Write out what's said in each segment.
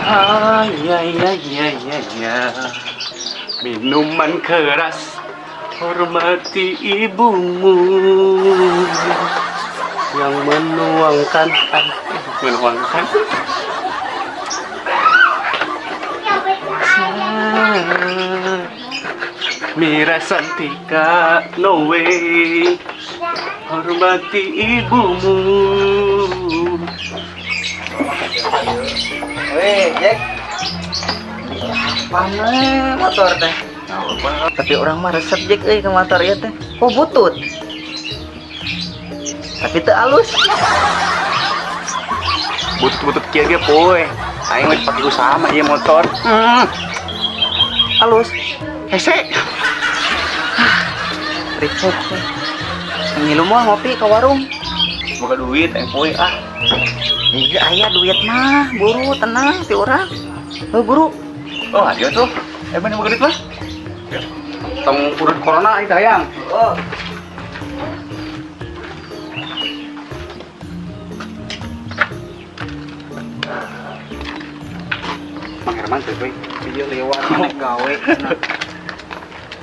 Ah, ya ya ya ya ya. Minuman keras, hormati ibumu yang menuangkan menuangkan. Mira Santika, no way. Hormati ibumu. Weh, Jack. Apa motor teh? Tapi urang mah resep, Jack, euy, ke motor ieu teh. Oh, butut. Tapi teu alus. Butut-butut kieu ge poe. Aing mah dipake usaha mah ieu motor. Alus. Hese. Ribet teh. Ngilu mah ngopi ke warung. Boga duit aing poe ah. Iya, aya duit mah, buru tenang ti urang. Heuh, buru. Oh, ayo tuh. Mana boga duit mah? Tong urut corona itu hayang. Oh. Mang Herman tuh, poe. Video lewat mana gawe cenah.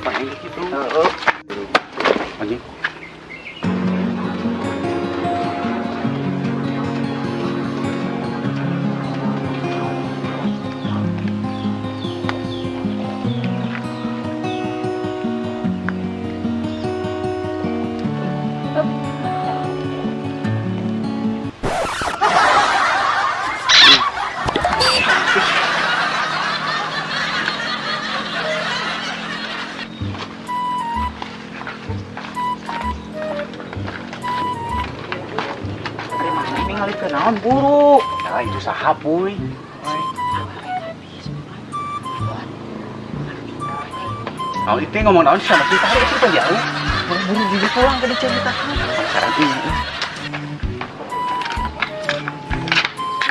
Mang gitu. Heeh. Anjing. Ari mana ningali ke naon buru? Ya itu saha puy. Naon itu ngomong naon sama si tahu itu kan jauh. Buru jadi pulang ke diceritakan. Penasaran ini.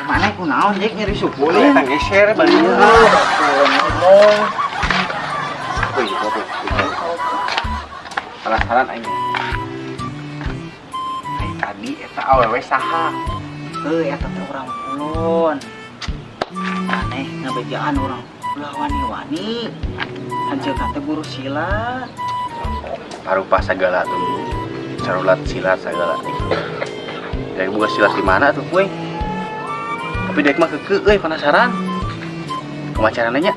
Mana ku naon Jack nyeri suku Boleh eta geser bajunya. Ngomong. Wih, apa? Penasaran aing. Ai tadi eta awewe saha? Heuh, eta teh urang kulon. Aneh ngabejaan urang ulah wani-wani. Hancurkan teh guru silat. Tarupa segala tuh. Carulat silat segala. Dari buka silat di mana tuh, puy? Tapi dek mah keke euy penasaran. Kumaha carana nya?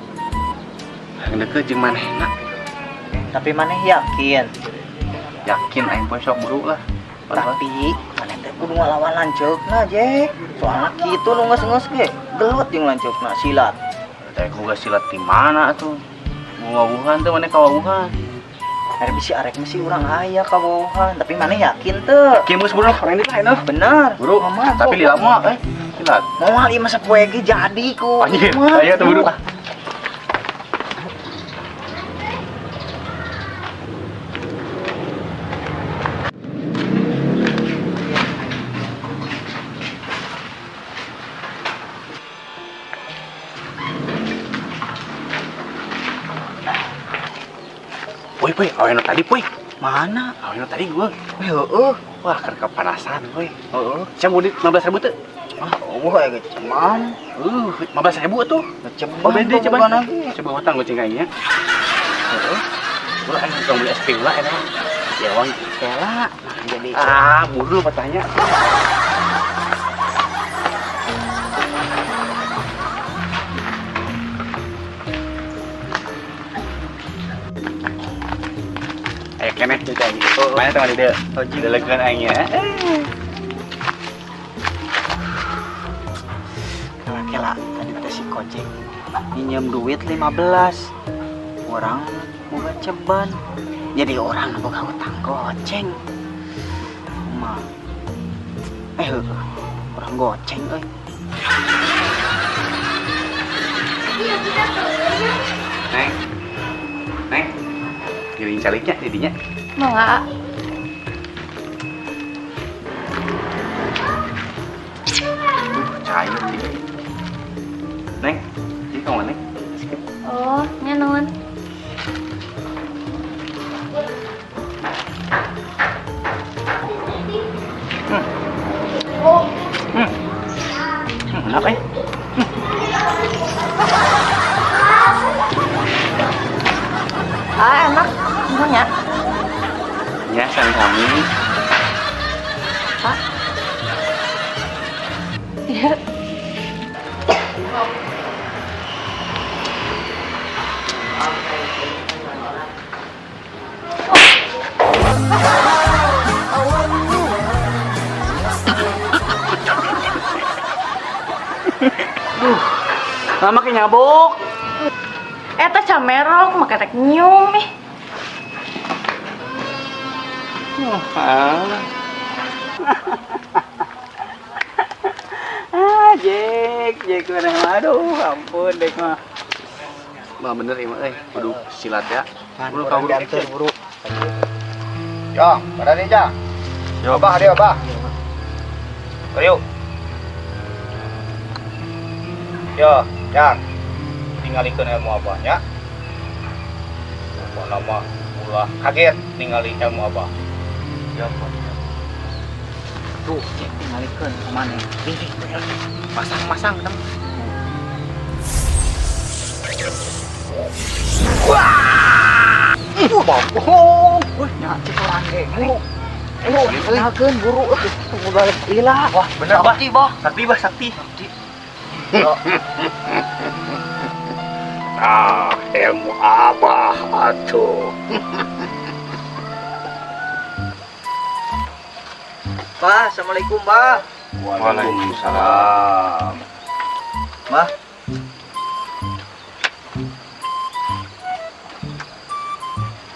Hayang deket jeung manehna. Tapi maneh yakin? Yakin aing poe sok buru lah. Tapi maneh teh kudu ngalawan lanceukna, Jack. Soalna kitu nu geus-geus ge gelut jeung lanceukna silat. Teh boga silat di mana tuh? Wawuhan tuh maneh kawawuhan. Ari bisi arek mah sih urang aya kawawuhan, tapi maneh yakin teu? Kieu geus buru lah, orang ini lah enak. Bener. Buru, Mama, tapi lila mah silat. Moal ieu mah sapoe ge jadi ku. Anjir, Mah. ayo tuh buru lah. Woi, woi, awe nu tadi, woi. Mana? Awe nu tadi gua. Weh, heueuh. Wah, keur kepanasan, woi. Heeh. Sia mau duit 15.000 teu? Ah, eueuh aya ge ceman. 15.000 tuh. Ceban. Oh, bede coba. Bukan lagi. Coba hutang goceng aing nya. Heeh. Ulah aing tukang beli es krim lah eta mah. Ya uang. Kela. Nah, jadi Ah, buru patahnya. Ayo keneh tuh aing. Mana teman ide? Delegeun aing ya. Kela-kela tadi teh si Kojek minjem duit 15. Orang boga ceban. Jadi orang boga utang goceng. Ma. Heueuh. Orang goceng euy. Neng. Neng. Giling caliknya jadinya. Mau nggak? Cair sih. Neng, ini kamu Neng. Skip. Oh, nya nuhun. Enak eh. Ah, enak. Nuhun ya. Ya, sami-sami. Pak. Iya. Lama kayak nyabuk. Eta camerong make rek nyium ih. Oh, ah. Ah, Jack, Jack mana mah, aduh, ampun dek mah. Mah bener ieu mah euy, kudu silat ya. Buru Urang kamu diantar buru. Jang, pada nih Jang. Yo. Abah dia Abah. Yuk. Yo, Jang. Tingalikeun ilmu Abah nya. Pokona mah ulah kaget ningali ilmu Abah. Ya, Tuh, Jack tingalikeun ka maneh. Masang-masang tem. Bohong. Wah, nya cek urang ge. Buru. Kenalkeun buru tunggu balik lila. Wah, bener Bah. Sakti, Bah. Sakti Bah, sakti. Ah, ilmu Abah atuh. Bah, assalamualaikum, Bah. Waalaikumsalam. Bah.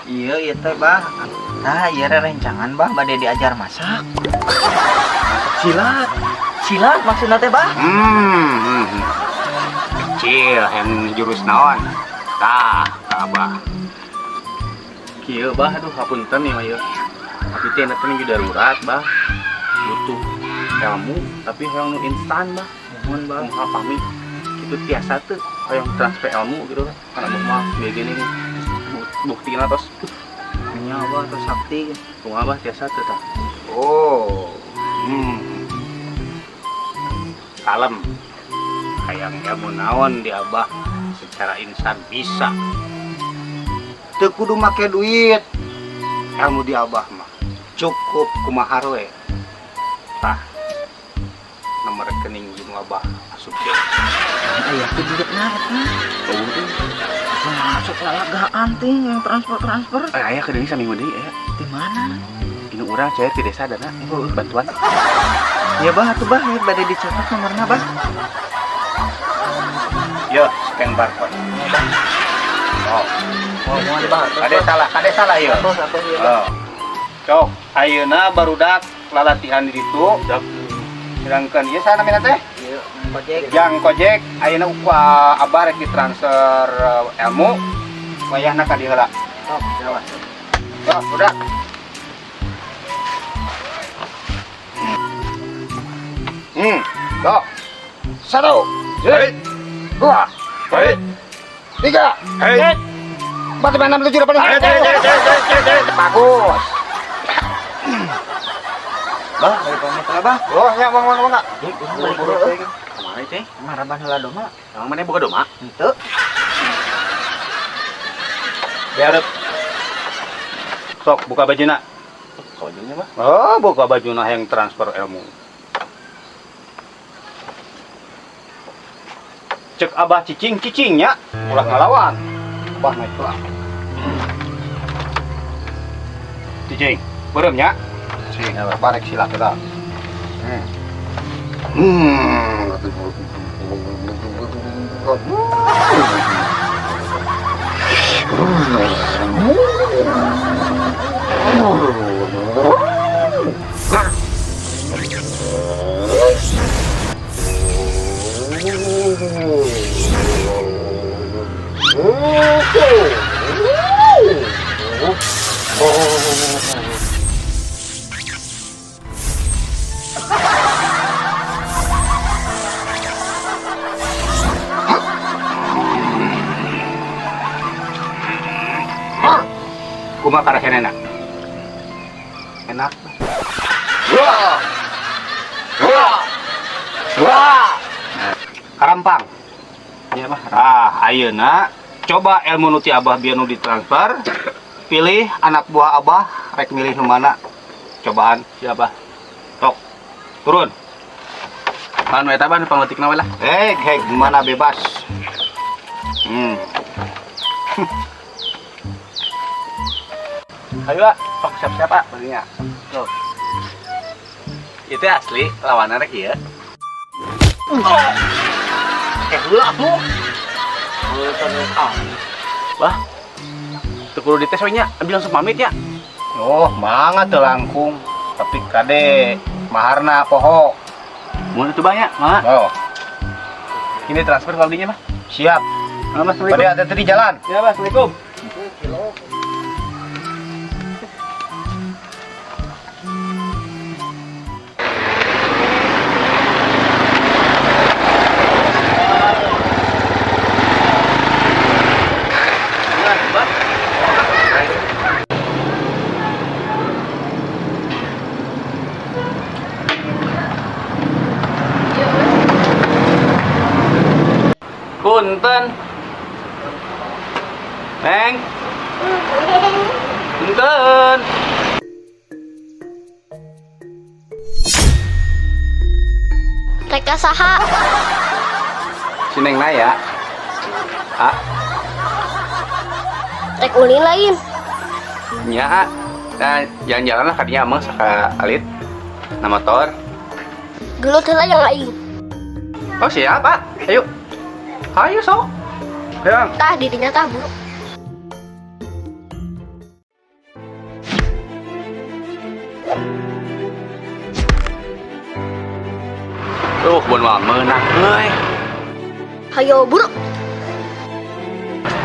Iya, iya teh, Bah. Nah, iya rencangan, Bah, bade diajar masak. Masak silat. Silat maksudna teh, Bah? Kecil yang jurus naon? Tah, ka Abah. Kieu Bah, aduh hapunten nih mah ieu. Tapi teh nanti lagi darurat, Bah. Butuh ilmu tapi hoyong nu instan, Bah. Mohon, Bah. Kumaha pami kitu tiasa teu hoyong transfer ilmu gitu lah. Karena abah mah bieu gini nih. Buktina tos. Nya, Bah, tos sakti. Kumaha Bah tiasa teu tah? Oh. Kalem. Hayang ilmu naon di Abah secara instan bisa. Teu kudu make duit. Ilmu di Abah mah cukup kumaha we. Tah. Nomor rekening jeung Abah asupkeun. Aya teh duitna eta. Eueuh teh. Masuk lalagaan teh yang transfer-transfer. Eh, aya ke deui saminggu deui aya. Di mana? Ini urang cair di desa dana bantuan. Ya, Bah, atuh, Bah, ya, bade dicatat nomorna, Bah. Yo, scan barcode. Oh, Oh, mohon, Bah. kade salah yo. Atuh, atuh, ieu, Bah. Oh. Cok, ayeuna barudak lalatihan di ditu. Sedangkan ieu saha namina teh? Ieu, Kojek. Jang Kojek, ayeuna ku Abah rek ditransfer ilmu. Wayahna ka dieu heula. Sok, jawa. Oh, udah. Sok. Satu, Hei. dua, Hei. tiga, Hei. empat, lima, enam, tujuh, delapan, sembilan, sepuluh. Bagus. Bah, balik pamit lah, Bah. Oh, ya, bang, bang, bang. Balik dulu, euy. Kemana teh? Maraban heula doma. Emang mana boga doma? Henteu. Biar. Sok, buka bajuna. Kau bajunya, Bah. Oh, buka bajuna yang transfer ilmu. Cek Abah cicing cicingnya, ulah ngelawan. Abah naik lah. Cicing, beureum nya. Cicing, Abah rek silat eta. Kumaha karasana enak? Enak. Wah! Wah! Wah! Iya, Bah. Ah, ayeuna coba ilmu nu ti Abah bieu nu ditransfer. Pilih anak buah Abah rek milih nu mana. Cobaan. Siapa? Tok. Turun. Pan eta ban pangletikna we lah. Hei, hei, gimana bebas. Ayo, ah. Sok siap-siap, ah, badinya. Tuh. Itu asli lawanan rek ieu. Eh, heula atuh. Wah. Teu kudu dites we nya, ambil langsung pamit ya. Oh, mangga teu langkung. Tapi kade maharna poho. Mun itu banyak, mangga. Oh, Ini transfer kalau dinya, Bah. siap. Mangga, Bah. Bade Assalamualaikum. hati-hati di jalan. Ya, Bah. Assalamualaikum. Punten. Neng. Punten. Rek saha? Si Neng Naya. Ah, Rek ulin lain. nya. Nah, jalan-jalan lah kadinya ameng saka alit. Na motor. Gelut heula yang aing. Oh, siap, Pak. Ayo. Ayo, sok. Ayo. Tah dirinya tah buru. Tuh, kebun mah meunang euy. Hayo buru.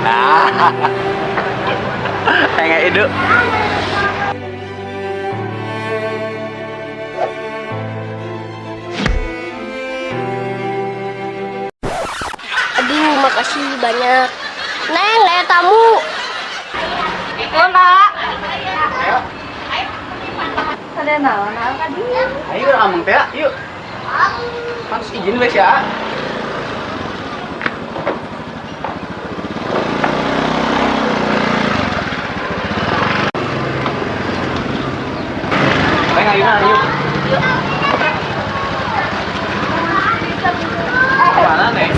Nah. Kayak ide. Aduh, makasih banyak. Neng, aya tamu. Itu nak. Ada naon naon ka dieu? Ayo ameng teh, yuk. Harus izin wes ya. Neng, ayo, ayo. Mana, Neng?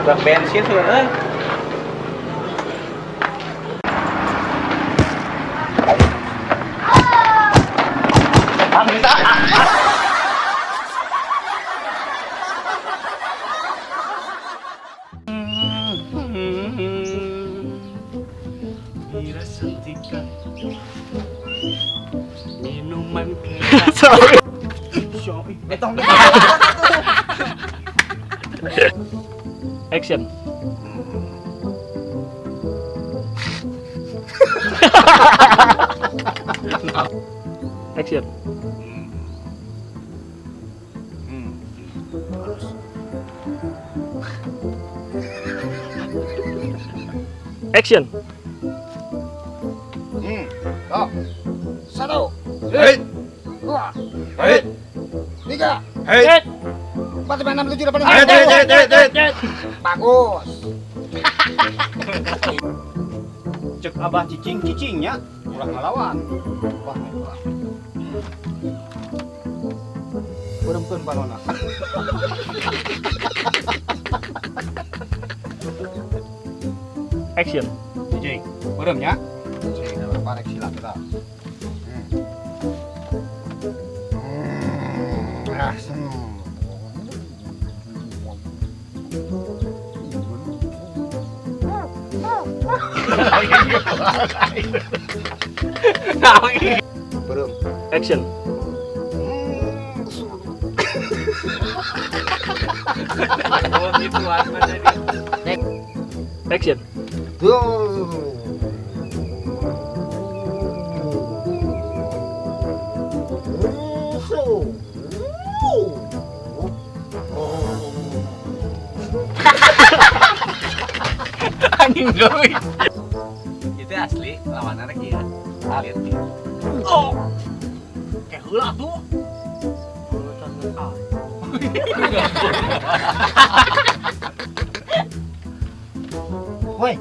Bak bensin sudah, euy. Ah, minta. Minuman Action. Action. Action. Oh. Satu. Hei. Dua. Hei. Tiga. Hei. Empat, lima, enam, tujuh, delapan, sembilan, sepuluh. Bagus. Cek abah cicing cicingnya, ulah ngelawan. Wah, ulah. Berempeun balona. Action. Cicing, berem nya. Cicing, parek silat kita. Berem. Action. Action. Anjing deui. Itu asli lawanan kieu. Lihat kieu. Oh. Kayak heula tuh. Woi.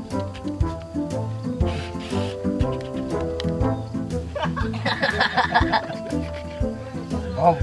Oh.